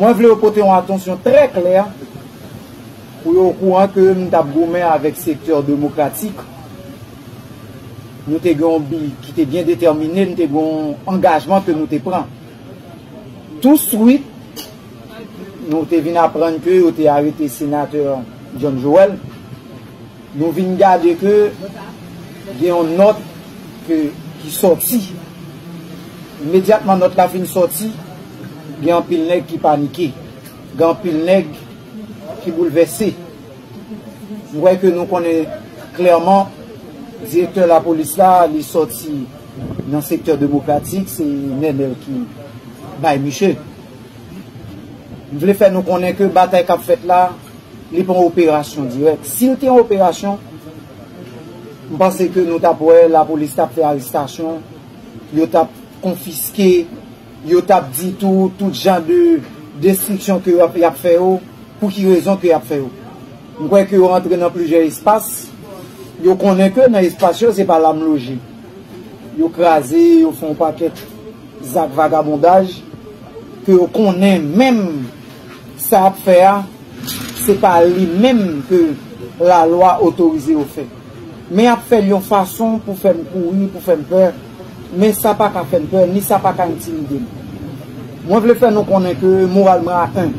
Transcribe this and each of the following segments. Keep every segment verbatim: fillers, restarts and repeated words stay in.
Mwen vle yo pote yon atansyon trè klè pou yo okouran ke m t ap goumen avèk sektè demokratik. Nou te gen yon bi ki te byen detèmine, nou te gen yon angajman ke nou te pran. Touswit, nou te vin aprann ke yo te arete senatè John Joel. Nou vin gade ke gen yon nòt ke, ki sòti. Imedyatman nòt la fin sòti, gen anpil nèg ki panike, gen anpil nèg ki boulvèse. M kwè ke nou konnen klèman, direktè lapolis la, li sòti nan sektè demokratik, se Nenel ki bay misye. M vle fè nou konnen ke batay k ap fèt la, li pa yon operasyon dirèk. Si l te yon operasyon, m panse ke nou t ap wè lapolis t ap fè arestasyon, yo t ap konfiske, yo t ap di tou, tout jan de destriksyon ke y ap, y ap fè yo, pou ki rezon ke y ap fè yo. M kwè ke yo rantre nan plizyè espas, yo konnen ke nan espas yo, se pa la m loje. Yo kraze, yo fè yon pakèt zak vagabondaj, ke yo konnen menm sa y ap fè a, se pa li menm ke lalwa otorize yo fè. Men y ap fè l yon fason pou fè m kouri, pou fè m pè, men sa pa ka fè m pè, ni sa pa ka entimide m. Mwen vle fè nou konnen ke moral mwen atenn.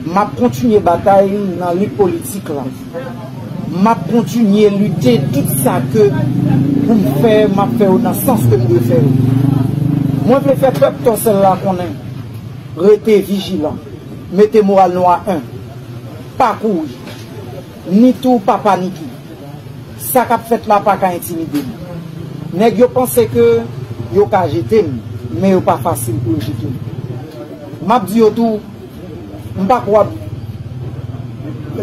M ap kontinye batay nan lit politik la. M ap kontinye lite tout sa ke pou m fè, m ap fè yo nan sans ke m dwe fè yo. Mwen vle fè pèp Tòsèl la konnen, rete vijilan, mete moral nou a en, pa kouri, ni tou pa panike. Sa k ap fèt la pa ka entimide m. Nèg yo panse ke yo ka jete m, men yo pa fasil pou yo jete m. M ap di yo tou, m pa kwè w ap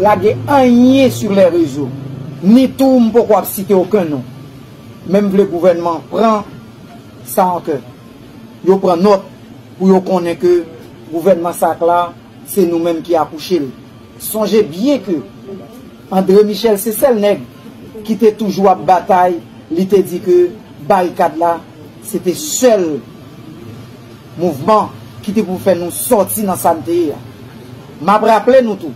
lage anyen sou lè rezo, ni tou m poko ap site okenn non. Men m vle gouvènman pran sa an kè. Yo pran nòt pou yo konnen ke gouvènman sa k la, se nou menm ki akouche l. Sonje byen ke André Michel se sèl nèg ki te toujou ap batay, li te di ke barikad la, se te sèl mouvman ki te pou fè nou sòti nan sa n te ye a. M ap raple nou tou,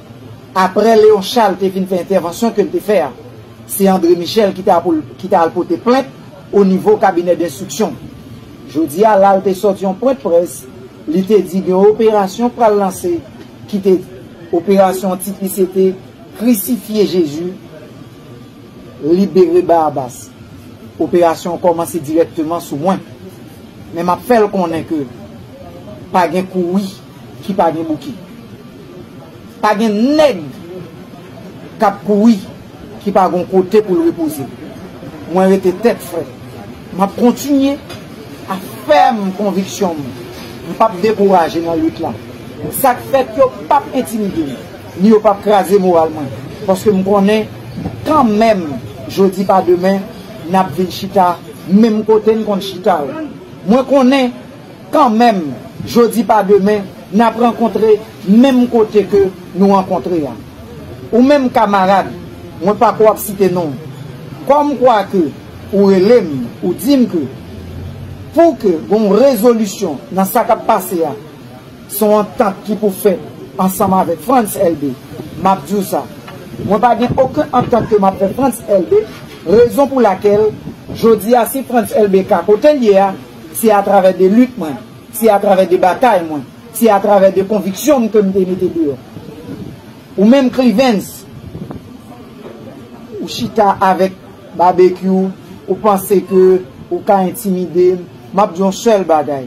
apre Léon Charles te fin fè entèvansyon ke l te fè a, se André Michel ki te apol-, ki te al pote plent o nivo kabinè denstriksyon. Jodi a, la l te sòti yon pwent près, li te di gen yon operasyon pral lanse, ki te, operasyon tit li se te Krisifye Jezi, libere Barabas. Operasyon an kòmanse dirèkteman sou mwen. Men m ap fè l konnen ke pa gen kouri ki pa gen bouke. Pa gen nèg k ap kouri ki pa gen yon kote pou l repoze. Mwen rete tèt frèt. M ap kontinye a fèm konviksyon m. M p ap dekouraje nan lit la. Sa k fèt yo p ap entimide m, ni yo p ap kraze moral mwen. Paske m konnen, kanmenm, jodi pa demen, n ap vin chita menm kote n konn chita yo. Mwen konnen, kanmenm, jodi pa demen, n ap rankontre menm kote ke nou rankontre a. Ou menm kamarad, mwen pa kwè w ap site non w. Kòm kwa ke ou rele m, ou di m ke pou ke gon rezolisyon nan sa k ap pase a, se yon antant ki pou fèt ansanm avèk Frantz Elbé. M ap di w sa. Mwen pa gen okenn antant ke m ap fè Frantz Elbé, rezon pou lakèl, jodi a, si Frantz Elbé ka kote l ye a, se atravè de lit mwen, se atravè de batay mwen, se atravè de konviksyon m ke m te mete deyò. Ou menm, Clivens, ou chita avèk Babekyou, ou panse ke ou ka entimide m, m ap di yon sèl bagay,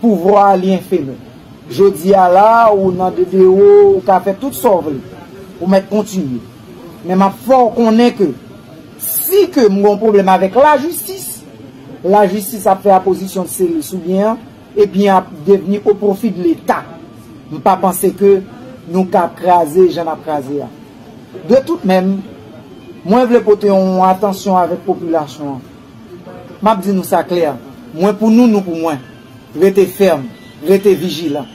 pouvwa a li enfemen. Jodi a la, ou nan de dewo, ou ka fè tout sa w vle. Ou mèt kontinye. Men m ap fè w konnen ke si ke m gen yon pwoblèm avèk lajistis, lajistis ap fè apozisyon de seli sou byen an, e byen an ap devni o pwofi de Leta. M pa panse ke nou ka kraze jan n ap kraze a. De tout menm, mwen vle pote yon atansyon avèk popilasyon an. M ap di nou sa klè, mwen pou nou, nou pou mwen. Rete fèm, rete vijilan.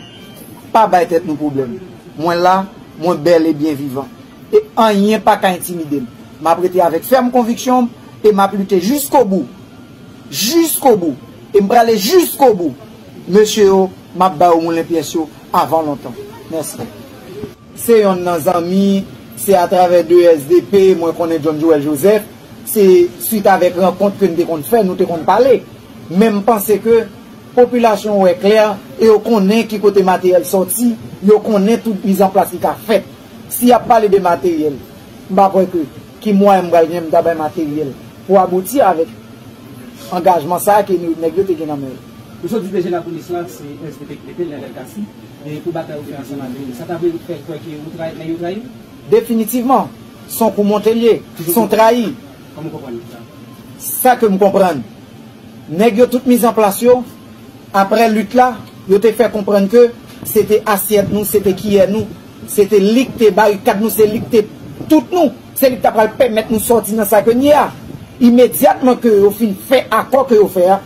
Pa bay tèt nou pwoblèm. Mwen la, mwen bèl e byen vivan. E anyen pa ka entimide m. M ap rete avèk fèm konviksyon m e m ap lite jiskobou. Jiskobou. E m prale jiskobou. Mesye yo, m ap ba yo moulen pyès yo avan lontan. Mèsi. Se yonn nan zanmi, se atravè de S D P mwen konnen John Joel Joseph, se swit avèk rankont ke n te konn fè, nou te konn pale. Men m panse ke popilasyon wè klè e yo konnen ki kote materyèl sòti, yo konnen tout mizanplas ki ka fèt. Si y ap pale de materyèl, m pa kwè ke ki mwayen m pral gen m ta bay materyèl pou abouti avèk angajman sa a ke nou, nèg yo te gen nan men yo. Ou sot di D G lapolis la, se S D P ki mete l, Lionel Cassy, e pou batay ou fè ansanm avè l. Sa ta vle fè kwè ke ou trayi, nèg yo trayi w? Definitivman, se yon kou monte l ye, se yon trayi. Kòman w konprann sa? Sa ke m konprann, nèg yo tout mizanplas yo, apre lit la, yo te fè konprann ke se te asyèt nou, se te kiyè nou, se te li k te barikad nou, se li k te tout nou, se li k ta pral pèmèt nou sòti nan sa ke n ye a. Imedyatman ke yo fin fè akò ke yo fè a,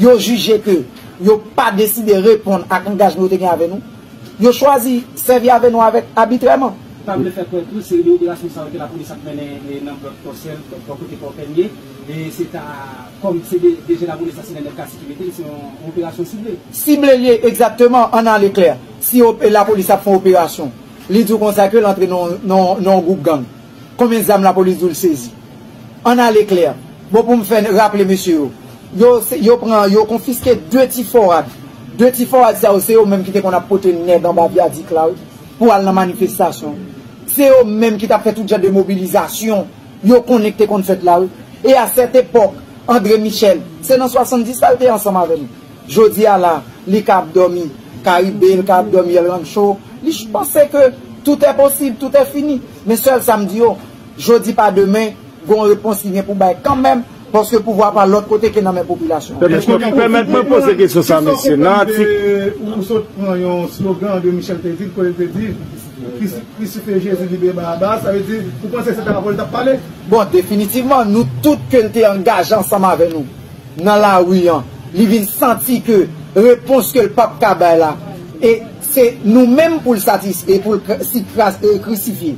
yo jije ke yo pa deside reponn ak angajman yo te gen avè nou, yo chwazi sèvi avè nou avèk abitrèman. Pa vle fè kwè tou, seri de operasyon sa yo ke lapolis ap mennen, e, nan blòk Pòsyèl, bò kote Pòpèn ye, e se ta, kòm se de, D G lapolis la, se Lionel Cassy ki mete l, se yon, yon operasyon sible. Sible l ye, egzakteman, ann ale klè. Si op-, lapolis ap fè yon operasyon, li di w konsa ke l antre nan, nan, nan yon gwoup gang. Konbyen zam lapolis di w l sezi? Ann ale klè. Bon, pou m fè raple mesye yo, yo, se, yo pran, yo konfiske de ti fòrad. De ti fòrad sa yo, se yo menm ki te konn ap pote nèg anba vyadik la, wi, pou al nan manifestasyon. Se yo menm ki t ap fè tout jan de mobilizasyon yo konnen ki te konn fèt la, wi. E a sèt epòk, André Michel, se nan swasanndis la l te ansanm avè nou. Jodi a la, li ka ap dòmi Karibe, li ka ap dòmi El Rancho. Li ch-, panse ke tout est possible, tout est fini. Men sèl sa m di yo, jodi pa demen, gon repons ki gen pou bay kanmenm, paske pouvwa pa lòt kote ke nan men popilasyon an. Pèmèt mwen, pèmèt mwen poze kesyon sa, mesye. Nan atik, ou sot pran yon slogan André Michel te di, kote l te di, "Krisi-, krisifye Jezi, libere Barabas." Sa vle di, ou panse se ta avè l t ap pale? Bon, definitivman, nou tout ke l te angaje ansanm avè nou nan lari an, li vin santi ke repons ke l p ap ka bay la, e se nou menm pou l satis-, e pou l kr-, si kras-, e krisifye.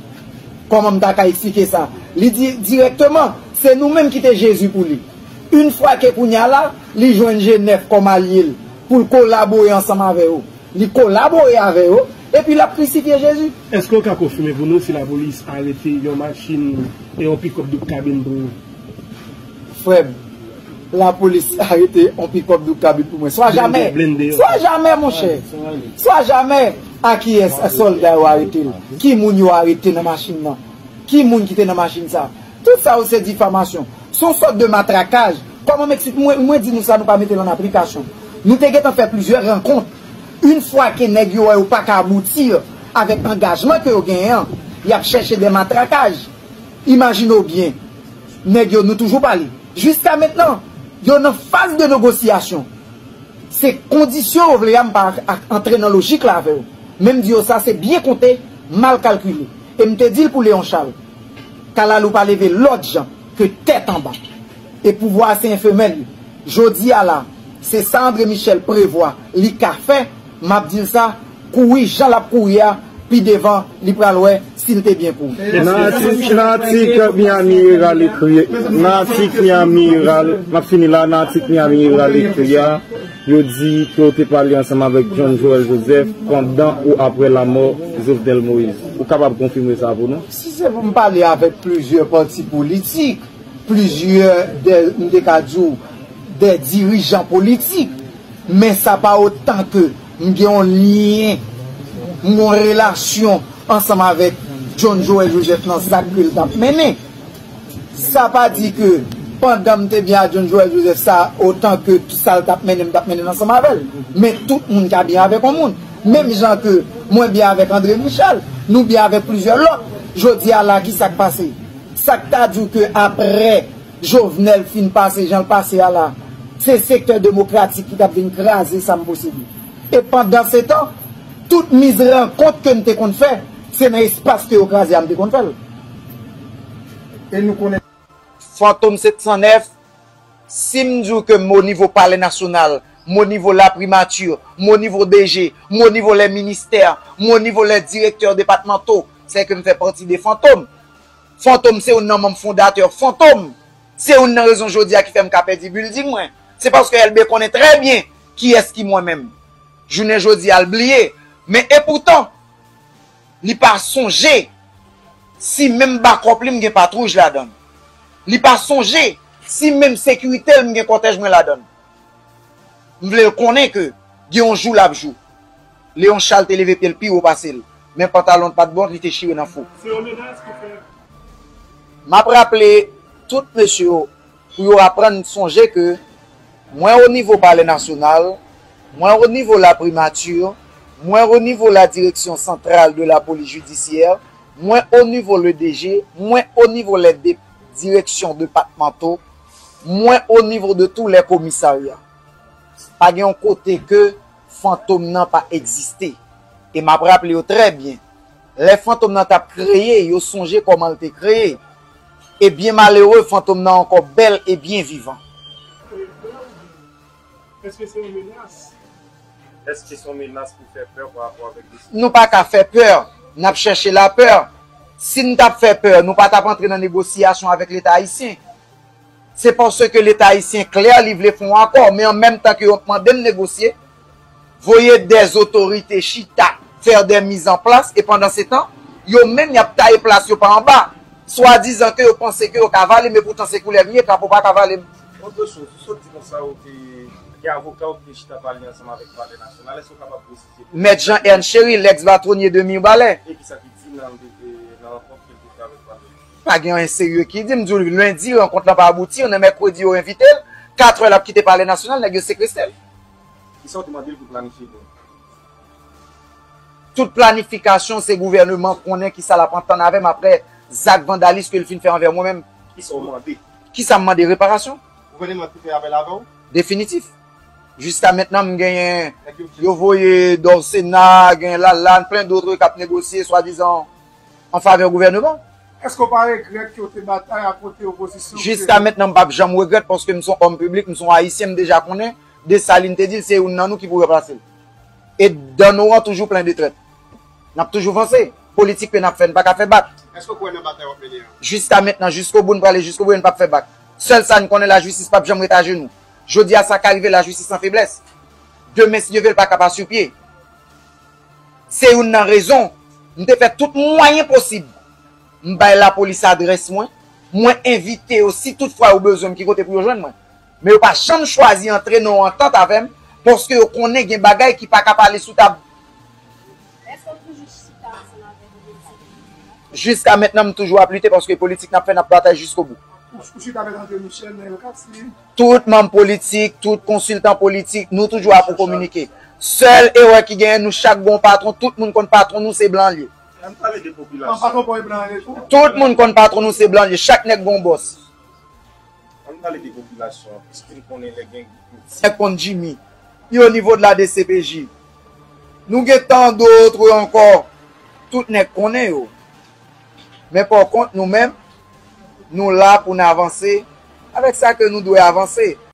Kòman m ta ka eksplike sa? Li di dirèkteman, se nou menm ki te Jezi pou li. Yon fwa ke kounye a la, li jwenn G nèf kòm alye l, pou l kolabore ansanm avè yo. Li kolabore avè yo, epi l ap krisifye Jezi. Èske w ka konfime pou nou si lapolis arete yon machin e yon pikòp doub kabin pou ou? Frè m, lapolis arete yon pikòp doub kabin pou mwen. Swa jamè. Blende, blende yo. Swa jamè, monchè. Swa jamè. A kiyès sòlda yo arete l? Ki moun yo arete nan machin nan? Ki moun ki te nan machin sa? Tout sa yo se difamasyon. Se yon sòt de matrakaj. Kòman m eksplike? Mwen, mwen di nou sa, nou pa mete l an aplikasyon. Nou te gentan fè plizyè rankont. Yon fwa ke nèg yo wè yo pa ka abouti avèk angajman ke yo genyen an, y ap chèche de matrakaj. Imajine w byen, nèg yo, nou toujou pale. Jiska mentnan, yo nan faz de negosyasyon. Se kondisyon yo vle a, m pa ak-, antre nan lojik la avè yo. Men m di yo sa, se byen konte, mal kalkile. E m te di l pou Léon Charles, kalalou pa leve lòt jan ke tèt anba. E pouvwa a se enfemèl li. Jodi a la, se sa André Michel prevwa, li ka fè, m ap di l sa, kouri jan l ap kouri a, pi devan, li pral wè si l te byen kouri. Nan atik, nan atik Miami Herald ekri, nan atik Miami Herald, m ap fini la, nan atik Miami Herald ekri a, yo di ke w te pale ansanm avèk John Joel Joseph pandan ou apre lamò Jovenel Moïse. Ou kapab konfime sa pou nou? Si se pou m pale avèk plizyè pati politik, plizyè de, m te ka di w, de dirijan politik, men sa pa otan ke m gen yon lyen, m gen yon relasyon ansanm avèk John Joel Joseph nan sa ke l t ap mennen. Sa pa di ke pandan m te byen a John Joel Joseph, sa otan ke sa l t ap mennen, m t ap mennen l ansanm avè l. Men tout moun ka byen avèk yon moun. Menm jan ke mwen byen avèk André Michel, nou byen avèk plizyè lòt. Jodi a la, ki sa k pase? Sa k ta di w ke apre Jovenel fin pase jan l pase a la, se sektè demokratik ki t ap vin kraze sa m posede. E pandansetan, tout miz rankont ke m te konn fè, se nan espas ke yo kraze a m te konn fè l. E nou konnen. Fantom sèt san nèf, si m di w ke m o nivo Palè Nasyonal, m o nivo Laprimati, m o nivo D G, m o nivo lè ministè, m o nivo lè direktè depatmanto, se ke m fè pati de Fantom. Fantom se youn nan manm fondatè Fantom. Se youn nan rezon jodi a ki fè m ka pèdi bilding mwen. Se paske Elbe konnen trè byen kiyès ki mwen menm. Jounen jodi a, l bliye. Men epoutan, li pa sonje si menm bakòp li m gen patwouj ladan l. Li pa sonje si menm sekirite l m gen kòtèj mwen ladan l. M vle l konnen ke gen yon jou l ap jou. Leon Charles te leve pye l pi wo pase l, men pantalon l pa t bon, li te chire nan fou. Se yon menas ki fè. M ap raple tout mesye yo pou yo aprann sonje ke mwen o nivo Palè Nasyonal, mwen o nivo Laprimati, mwen o nivo la Direction Centrale de la Police Judiciaire, mwen o nivo le D G, mwen o nivo les dé- directions départementaux, mwen o nivo de tous les commissariats. Pa gen yon kote ke fantom nan pa egziste. E m ap raple yo trè byen, lè fantom nan t ap kreye, yo sonje kòman l te kreye. E byen malere, fantom nan ankò bèl e byen vivan. Èske se yon menas? Èske se yon menas pou fè pè pa rapò avèk desi- Nou pa ka fè pè. N ap chèche lapè. Si n t ap fè pè, nou pa t ap antre nan negosyasyon avèk Leta ayisyen. Se paske Leta ayisyen klè, li vle fè yon akò, men an menm tan ke yo ap mande n negosye, voye dè otorite chita, fè dè mizanplas, e pandan se tan, yo menm y ap taye plas yo pa anba, swadizan ke yo panse ke yo ka vale m, epoutan se koulèv m ye, krapo pa ka vale m. Otre choz, ou sot di konsa ou te gen avoka ou te chita pale ansanm avèk Palè Nasyonal, èske ou kapab presize pou nou? Mèt Jean Ernst Chéry, lèks batwonye de Mibalè. E kisa ki di nan, nan rankont ke l te fè avèk Palè? Pa gen anyen serye ki di, m di w lendi rankont lan pa abouti, nan mèkredi yo envite l, katrè l ap kite Palè Nasyonal, nèg yo sekestre l. Kisa w te mande l pou planifye pou nou? Tout planifikasyon, se gouvèneman konnen kisa l ap antann avè m aprè zak vandalis ke l fin fè anvè mwen menm. Kisa w mande? Kisa m mande? Reparasyon. Gouvèneman te fè apèl avè w? Definitif. Jiska mentnan, m genyen, yo voye Dorcena, genyen Lalanne, plen dòt k ap negosye, swadizan, an favè gouvèneman. Èske w pa regrèt ke w te batay akote opozisyon? Jiska mentnan, m p ap janm regrèt, paske m se yon òm piblik, m se yon Ayisyen, m deja konnen Desalin te di l se youn nan nou ki pou ranplase l. E dan nou an toujou plen de trèt. N ap toujou vanse. Politik ke n ap fè, n pa ka fè bak. Èske w kwè nan batay w ap mennen an? Jiska mentnan, jiskobou, n prale jiskobou e n p ap fè bak. Sèl sa n konnen, lajistis p ap janm ret ajenou. Jodi a, sa ka rive, lajistis an feblès. Demen, si Dye vle, l pa ka pa sou pye. Se youn nan rezon m te fè tout mwayen posib. M bay lapolis adrès mwen. Mwen envite yo, si toutfwa yo bezwen m, ki kote pou yo jwenn mwen. Men yo pa janm chwazi antre nan yon antant avè m, paske yo konnen gen bagay ki pa ka pale sou tab. Èske w toujou chita ansanm avèk Desalin? Jiska mentnan, m toujou ap lite, paske politik n ap fè, n ap batay jiskobou. Ou, ou chita avèk André Michel nan El Cassy? Tout manm politik, tout konsiltan politik, nou toujou ap pou kominike. Sèl erè ki genyen, nou chak gon patwon, tout moun konn patwon nou se blan l ye. Ann pale de popilasyon. An patwon pa w e blan an ye tou? Tout moun konn patwon nou se blan l ye, chak nèg gon bòs. Ann pale de popilasyon an, piske n konnen lè gen gwoup. Nèg konn Jimmy. Li o nivo de la D C P J. Nou gen tant d'autres ankò. Tout nèg konnen yo. Men pa kont, nou menm, nou la pou n avanse avèk sa ke nou dwe avanse.